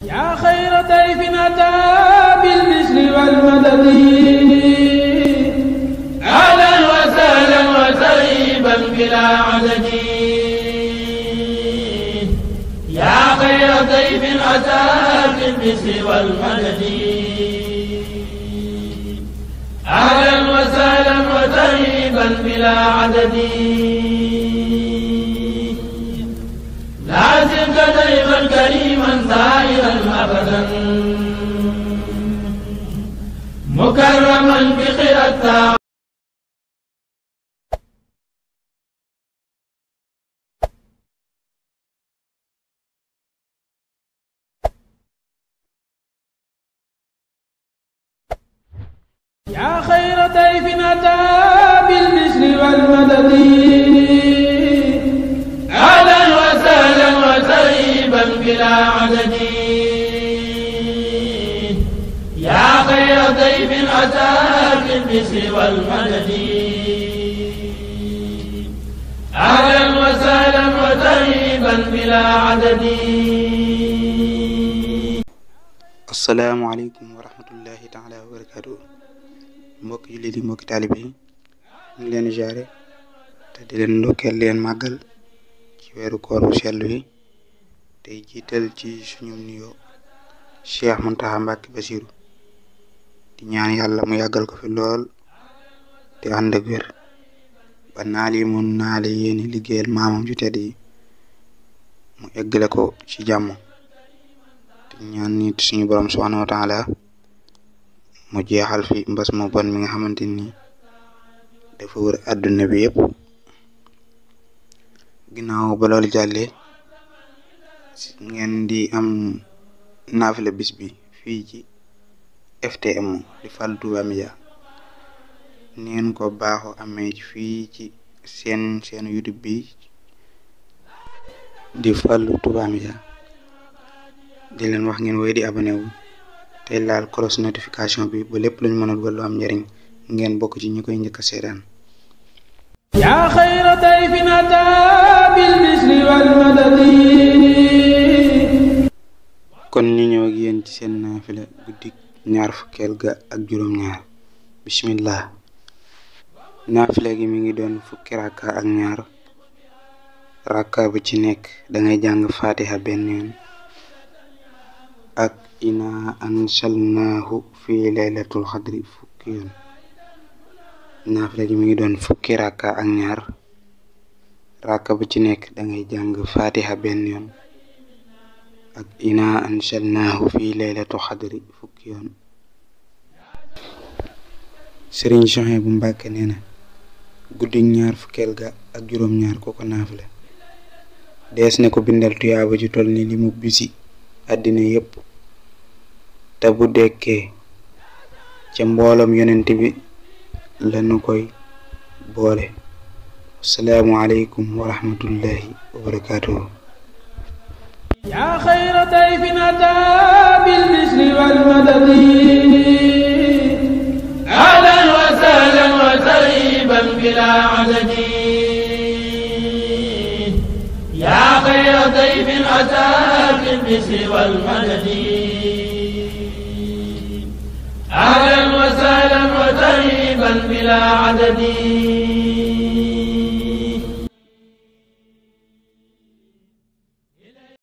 yaa xayra dayfin ataa bil bishri wal madadi ahlan wa sahlan wa tarhiban bilaa adadi yaa xayra dayfin ataa bil bishri wal madadi ahlan wa sahlan wa tarhiban bilaa adadi لازمك دائما كريما زاهرا ابدا مكرما بخير التاع يا خير ضيف اتى بالبشر والمدد أهلا وسهلا وترحيبا بلا عدد يا خير ضيف أتى بالبشر والمدد أهلا وسهلا وترحيبا بلا عدد. assalaamu aleykum wa rahmatullahi taala wa barakaatu. mbokk jullit yi mbokki taalibe yi ñu ngi leen jaare te di leen ndokkeel leen màggal weeru koor bu sell wi tey jiital ci suñu nuyoo Cheikh Mountakha Mbacké Bassirou di ñaan yàlla mu yàggal ko fi lool te ànd ak wér ba naal yi mun naale yéeni liggéeyal maamam ju tedd yi mu eggale ko ci jàmm te ñaan nit suñu borom subhanahu wa taala mu jeexal fi mbas mu bon mi nga xamante ni dafa wër àdduna bi yépp. ginnaaw ba loolu jàllee ngeen di am naafila bis bi fii ci FTM di Fallou Touba Média neen ko baaxoo amee fii ci seen YouTube bi di Fallou Touba Média di leen wax ngeen woy di abonné wu tey laal cloche notification bi ba lépp luñ mën a dugal lu am njariñ ngeen bokk ci ñi koy njëkk a seetaan. yaa xayra dayfin ataa bil bishri wal madadi. kon ñu ñëw ak yéen ci seen naafila guddik ñaar fukkeel ga ak juróom-ñaar bismillah. naafila gi mi ngi doon fukki rakka ak ñaar rakka bu ci nekk dangay jàng fatiha benn yoon ak ina ansalnaahu fi laylatul xadri fukki yoon. naafila gi mi ngi doon fukki rakka ak ñaar rakka bu ci nekk dangay jàng fatiha benn yoon ak ina ansalnaahu fi laylatul xadri fukki yoon. Sëriñ Souhaïbou Mbacké nee na guddi ñaar fukkeel ga ak juróom-ñaar ko naafila dees ne ko bindal tuyaaba ju toll ni li mu bisi àddina yépp te bu dekkee ca mbooloom yonent bi lanu koy boole. assalaamu aleykum wa rahmatullahi wa barakaatuhu. yaa xayra dayfin ataa bil bishri wal madadi ahlan wa sahlan wa tarhiban bilaa adadi yaa xayra dayfin ataa bil bishri wal madadi ahlan wa sahlan wa tarhiban bilaa adadi.